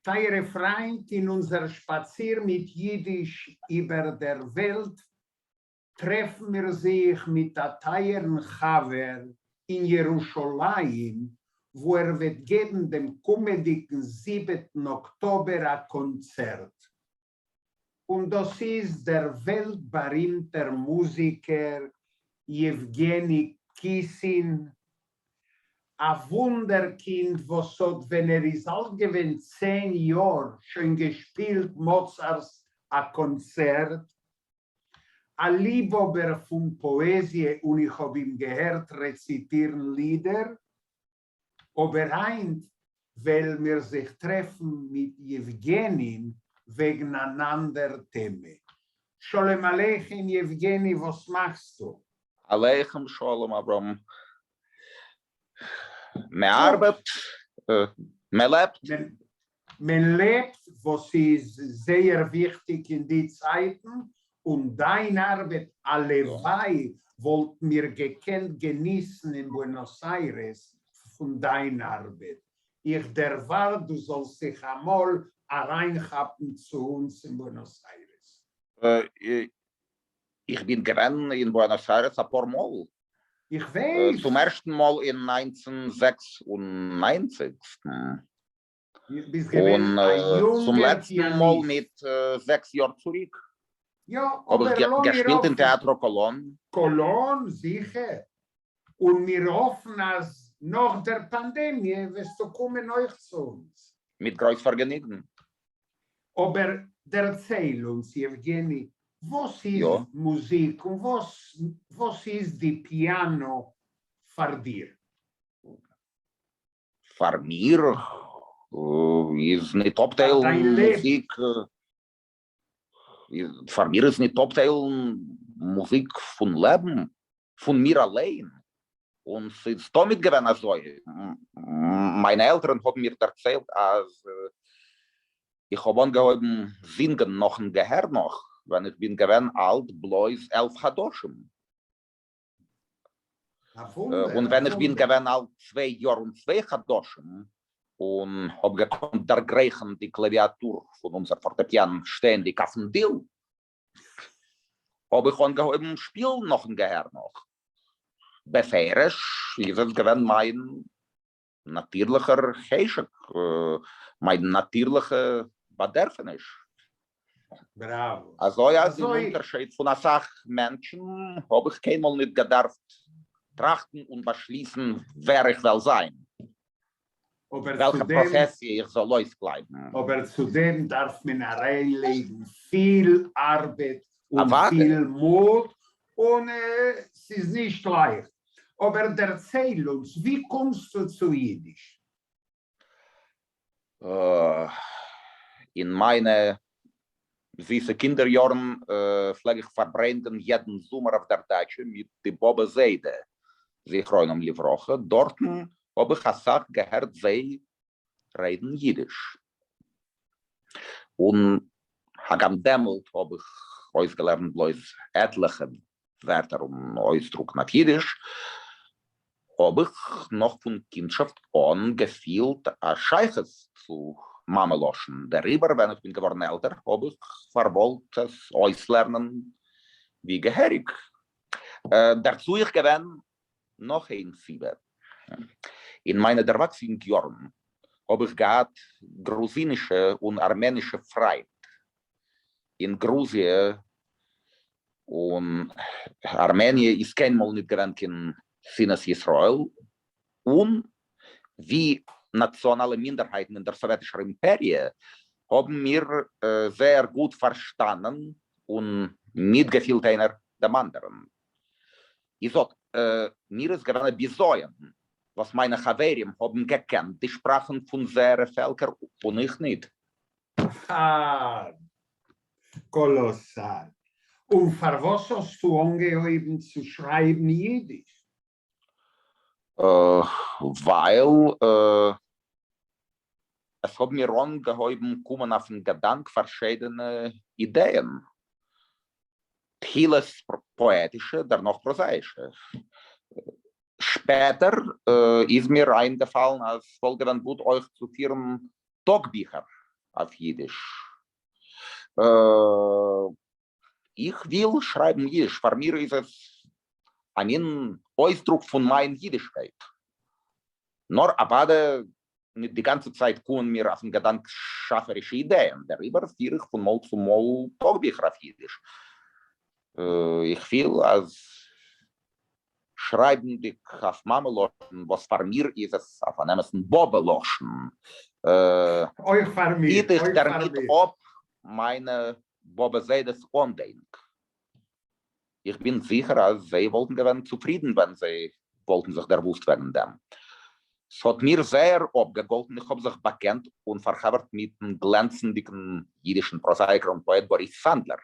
טייערע פריינט, אין אונזער שפאציר מיט אידיש איבער דער וועלט, טרעפן מיר זיך מיט א טייערן חבר אין ירושלים, וואו ער וועט געבן דעם קומעדיגן זיבעטן אקטאבער א קאנצערט. און דאס איז דער וועלט בארימטער מוזיקער יעווגעני קיסין, א וואונדער קינד וואס האט ווען ער איז אלט געווען 10 יאר שוין געשפילט מאצארט'ס א קאנצערט, א ליבהאבער פון פאעזיע און איך האב אים געהערט רעציטירן לידער, אבער היינט וועלן מיר זיך טרעפן מיט יעווגענין וועגן אן אנדער טעמע. שלום עליכם יעווגעני וואס מאכסטו? עליכם שלום אברהם. מען גוט. ארבעט, מען לעבט. מען לעבט וואס איז זייער וויכטיג אין די צייטן, און דיין ארבעט הלוואי וואלטן מיר געקענט געניסן אין בוענאס איירעס פון דיין ארבעט, איך דערווארט דו זאלסט זיך אמאל אריינכאפן צו אונז אין בוענאס איירעס. איך בין געווען אין בוענאס איירעס אפאר מאל. איך ווייס. צום ערשטן מאל אין 1996. ביסט געווען און א צום יונגער לעצטן מאל פיאניסט. מיט 6 יאר צוריק. יא, האב איך אבער לאמיר געשפילט אין האפן. טעאטרא קאלאן. קאלאן, זיכער. און מיר האפן אז נאך דער פאנדעמיע וועסטו קומען אויך צו אונז. מיט גרויס פארגעניגן. אבער דערצייל אונז יעווגעני, וואס איז מוזיק און וואס איז די פיאנא פאר דיר? פאר מיר איז ניט אפטיילן מוזיק, פאר מיר איז ניט אפטיילן מוזיק פון לעבן, פון מיר אליין, און ס'איז תמיד געווען אזוי, מיינע עלטערן האבן מיר דערציילט אז איך האב אנגעהויבן זינגען נאכן געהער נאך ווען איך בין געווען אלט בלויז 11 חדשים. און ווען איך בין געווען אלט 2 יאר און 2 חדשים און האב געקאנט דערגרייכן די קלאוויאטור פון אונזער פארטעפיאן שטייענדיג אויפן דיל, האב איך אנגעהויבן שפילן נאכן געהער נאך. בפירוש איז עס געווען מיין נאטירליכער חשק, מיין נאטירליכע באדערפעניש. בראווא. אזוי אז אין אונטערשייד פון אסאך מענטשן האב איך קיינמאל ניט געדארפט טראכטן און באשליסן ווער איך וועל זיין, וועלכע פראפעסיע איך זאל אויסקלייבן. אבער צו דעם דארף מען אריינלייגן פיל ארבעט און פיל מוט, און ס'איז נישט לייכט. אבער דערצייל אונז, ווי קומסטו צו אידיש? אין מיינע זיסע קינדער יארן פלעג איך פארברענגען יעדן זומער אויף דער דאטשע מיט די באבע זיידע זכרונם לברכה, דארטן האב איך אסאך געהערט זיי רעדן אידיש, און הגם דעמאלט האב איך אויסגעלערנט בלויז עטליכע ווערטער און אויסדרוקן אויף אידיש, האב איך נאך פון קינדשאפט אן געפילט א שייכות צו מאמע לשון, דעריבער ווען איך בין געווארן עלטער האב איך פארוואלט עס אויסלערנען ווי געהעריג. דערצו איז געווען נאך איין סיבה, אין מיינע דערוואקסינג יארן האב איך געהאט גרוזינישע און ארמענישע פריינט אין גרוזיע און ארמעניע איז קיינמאל ניט געווען קיין שנאת ישראל, און ווי נאציאנאלע מינדערהייטן אין דער סאוועטישער אימפעריע האבן מיר זייער גוט פארשטאנען און מיטגעפילט איינער דעם אנדערן. איז אט מיר איז געווען א בזיון וואס מיינע חברים האבן געקענט די שפראכן פון זייערע פעלקער און איך ניט. אה! קאלאסאל! און פארוואס האסטו אנגעהויבן צו שרייבן אידיש? ווייל עס האבן מיר אנגעהויבן קומען אויפן געדאנק פארשיידענע אידעען, תחילת פאעטישע, דערנאך פראזאישע. שפעטער איז מיר איינגעפאלן אז ס'וואלט געווען גוט אויך צו פירן טאגביכער. אויף ייִדיש. איך וויל שרײַבן ייִדיש, פֿאַר מיר איז עס אַ מין אויסדרוק פֿון מײַן ייִדישקייט. נאָר אַוודאי ניט די גאַנצע צײַט קומען מיר אויפֿן געדאַנק שאַפֿערישע אידעען, דעריבער פֿיר איך פֿון מאָל צו מאָל טאָגביכער אויף ייִדיש. איך פֿיל, אַז שרײַבנדיק אויף מאַמע-לשון, וואָס פֿאַר מיר איז עס אויף אַן אמתן באָבע-לשון, אויך פֿאַר מיר, היט איך אויך פֿאַר דערמיט מיר. אָפּ מײַנע באָבע-זיידעס אָנדענק. איך בין זיכער אז זיי וואלטן געווען צופרידן ווען זיי וואלטן זיך דערוואוסט וועגן דעם. ס'האט מיר זייער אפגעגאלטן, איך האב זיך באקענט און פארחבר'ט מיטן גלענצנדיגן אידישן פראזאיקער און פאעט באריס סאנדלער.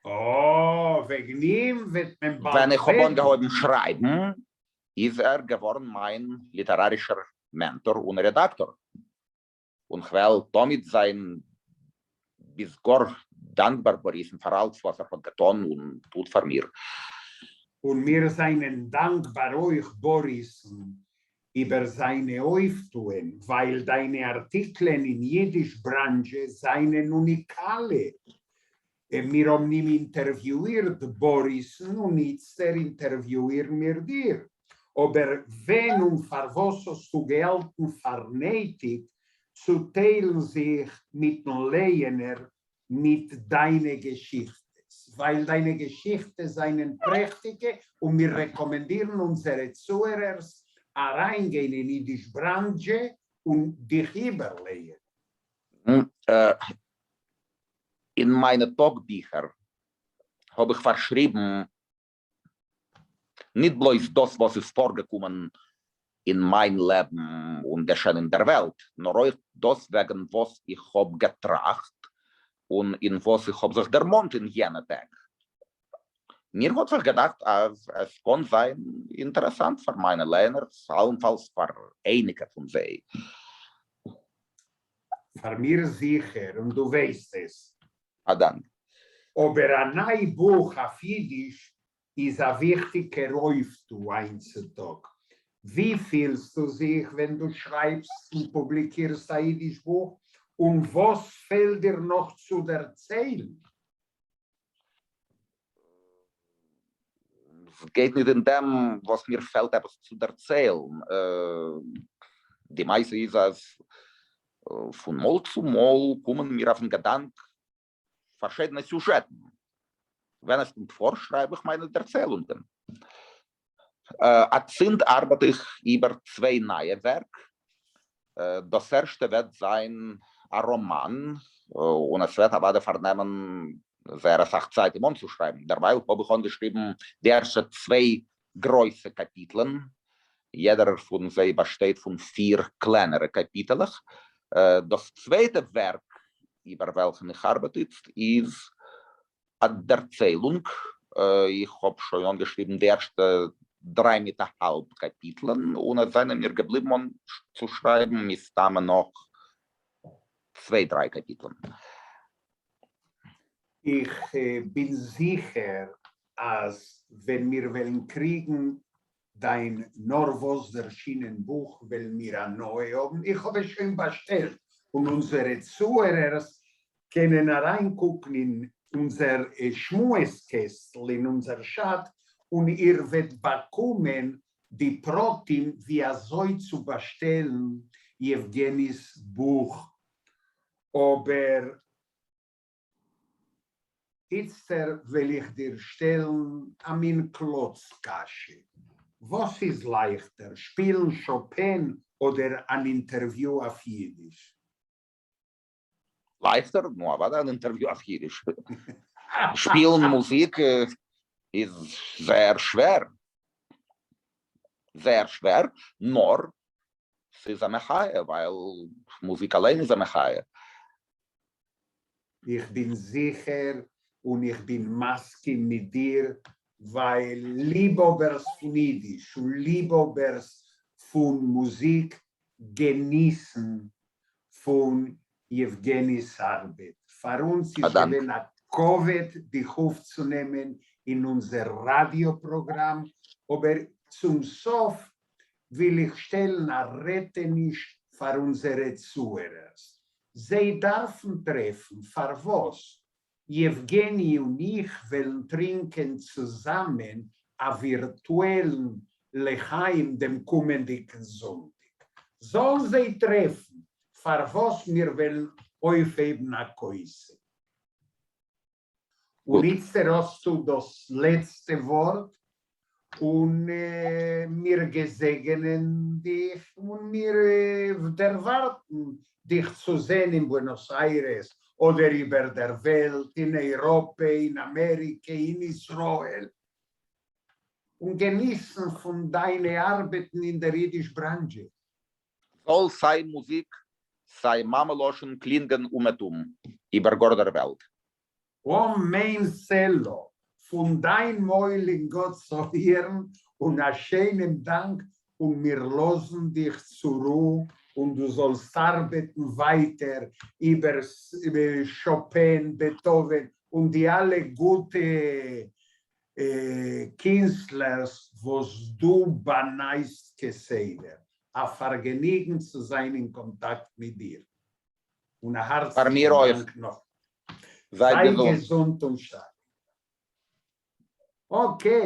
אה, וועגן אים וועט מען באלד ווען איך האב רעדן. אנגעהויבן שרייבן איז ער געווארן מיין ליטערארישער מענטאר און רעדאקטאר. און כ'וועל תמיד זיין ביז גאר דאנקבאר באריסן פאר אלץ וואס ער האט געטאן און טוט פאר מיר. און מיר זענען דאנקבאר אויך באריסן איבער זיינע אויפטוען, ווייל דיינע ארטיקלען אין אידיש בראנזשע זענען אוניקאלע. מיר האבן אים אינטערוויואירט באריסן און איצטער אינטערוויואירן מיר דיר. אבער ווען און פארוואס האסטו געהאלטן פאר נעטיג צו טיילן זיך מיטן לייענער מיט דיינע געשיכטעס? ווייל דיינע געשיכטעס זענען פרעכטיגע און מיר רעקאמענדירן אונזערע צוהערערס אריינגיין אין אידיש בראנזשע און דיך איבערלייענען. אין מיינע טאגביכער האב איך פארשריבן ניט בלויז דאס וואס איז פארגעקומען אין מיין לעבן און געשען אין דער וועלט, נאר אויך דאס וועגן וואס איך האב געטראכט און אין וואס איך האב זיך דערמאנט אין יענע טעג. מיר האט זיך געדאכט אז עס קאן זיין אינטערעסאנט פאר מיינע לייענערס, אלנפאלס פאר אייניקע פון זיי. פאר מיר זיכער, און דו ווייסט עס. א דאנק. אבער א ניי בוך אויף אידיש איז א וויכטיגער אויפטו היינטצוטאג. ווי פילסטו זיך ווען דו שרייבסט און פובליקירסט א אידיש בוך, און וואס פעלט דיר נאך צו דערציילן? ס'גייט ניט אין דעם וואס מיר פעלט עפעס צו דערציילן. די מעשה איז אז פון מאל צו מאל קומען מיר אויפן געדאנק פארשיידענע סוזשעטן. ווען עס קומט פאר שרייב איך מיינע דערציילונגען. אצינד ארבעט איך איבער צוויי נייע ווערק. דאס ערשטע וועט זיין א ראמאן, און עס וועט אוודאי פארנעמען זייער אסאך צייט אים אנצושרייבן. דערווייל האב איך אנגעשריבן די ערשטע צוויי גרויסע קאפיטלען, יעדערער פון זיי באשטייט פון פיר קלענערע קאפיטלעך. דאס צווייטע ווערק איבער וועלכן איך ארבעט איצט איז א דערציילונג, איך האב שוין אנגעשריבן די ערשטע דריי מיט א האלב קאפיטלען, און עס זענען מיר געבליבן אנצושרייבן מסתמא נאך צוויי דריי קאפיטלען. איך בין זיכער אז ווען מיר וועלן קריגן דיין נארוואס ערשינען בוך וועלן מיר הנאה האבן, איך האב עס שוין באשטעלט און אונזערע צוהערערס קענען אריינקוקן אין אונזער שמועס קעסטל אין אונזער טשאט און איר וועט באקומען די פרטים ווי אזוי צו באשטעלן יעווגעני'ס בוך, אבער איצטער וועל איך דיר שטעלן א מין קלאץ קשיא, וואס איז לייכטער, שפילן שאפען אדער אן אינטערוויו אויף אידיש? לייכטער? נו אוודאי אן אינטערוויו אויף אידיש. שפילן מוזיק איז זייער שווער. זייער שווער, נאר ס'איז א מחיה, ווייל מוזיק אליין איז א מחיה. איך בין זיכער און איך בין מסכים מיט דיר, ווייל ליבהאבערס פון אידיש און ליבהאבערס פון מוזיק געניסן פון יעווגעני'ס ארבעט. פאר אונז איז געווען א כבוד דיך אויפצונעמען אין אונזער ראדיא פראגראם, אבער צום סוף וויל איך שטעלן א רעטעניש פאר אונזערע צוהערערס. זיי דארפן טרעפן פארוואס יעווגעני און איך וועלן טרינקען צוזאמען א ווירטועלן לחיים דעם קומענדיגן זונטאג. זאלן זיי טרעפן פארוואס מיר וועלן אויפהייבן א כוסה. און איצטער האסטו דאס לעצטע ווארט, און מיר געזעגענען דיך און מיר דערווארטן דיך צו זען אין בוענאס איירעס אדער איבער דער וועלט, אין אייראפע, אין אמעריקע, אין ישראל, און געניסן פון דיינע ארבעטן אין דער אידיש בראנזשע. זאל סיי מוזיק סיי מאמע לשון קלינגען אומעטום איבער גאר דער וועלט. אמן סלה, פון דיין מויל אין גאט'ס אויערן, און א שיינעם דאנק, און מיר לאזן דיך צורו און דו זאלסט ארבעטן ווייטער איבער שאפען, בעטאווען און די אלע גוטע קינסטלערס וואס דו באנייסט כסדר. א פארגעניגן צו זיין אין קאנטאקט מיט דיר. און א פאר הארצליכן מיר אויך. דאנק נאך. זיי זיי געזונט. געזונט און שטארק. Okay.